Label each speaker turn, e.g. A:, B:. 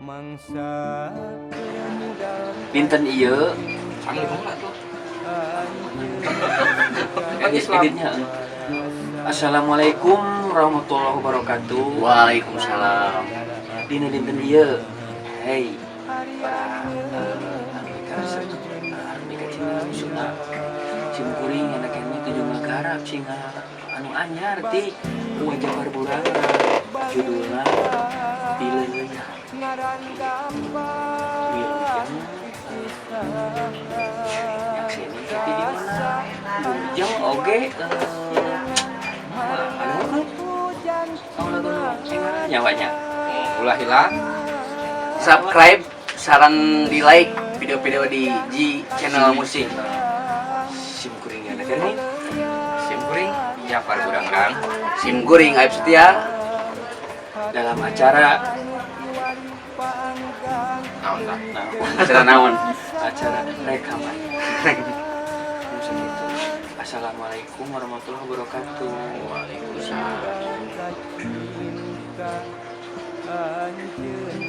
A: Mangsa.
B: Dinten ieu.
C: Canggih banget tuh.
B: Edit editnya. Assalamualaikum warahmatullahi wabarakatuh.
C: Waalaikumsalam.
B: Dina dinten ieu, hey, para anu karesep, anu mikacinta Sunda, sim kuring enak ini tujuh ngagarap sing anu anyar ti Wa Japar Burangrang, judulna Dileuleuyang. Wilujeng nyakseni tapi di mana Wilujeng oge anu kan lagu nu nyawanya.
C: Ulah hilang. Subscribe, sareng di like video-video di G Channel Musik.
B: Sim kuring anak ini.
C: Sim kuring Japar Burangrang. Sim kuring Aib Setia.
B: Dalam acara
C: Naon lah.
B: Nah,
C: Acara naon?
B: Acara rekaman. Nu sakitu. Assalamualaikum warahmatullahi wabarakatuh.
C: Waalaikumsalam.
A: Anjeun.